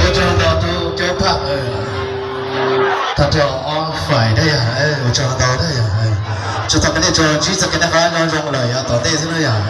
Ua tsaug ntau tub Coob Phaj, tag nrho ob fais dab yog, ua tsaug ntau dab yog. Tsuas tau me nej tso ntsib txoj kev noj qab nyob zoo lawm yog tom ntej xwb na yog.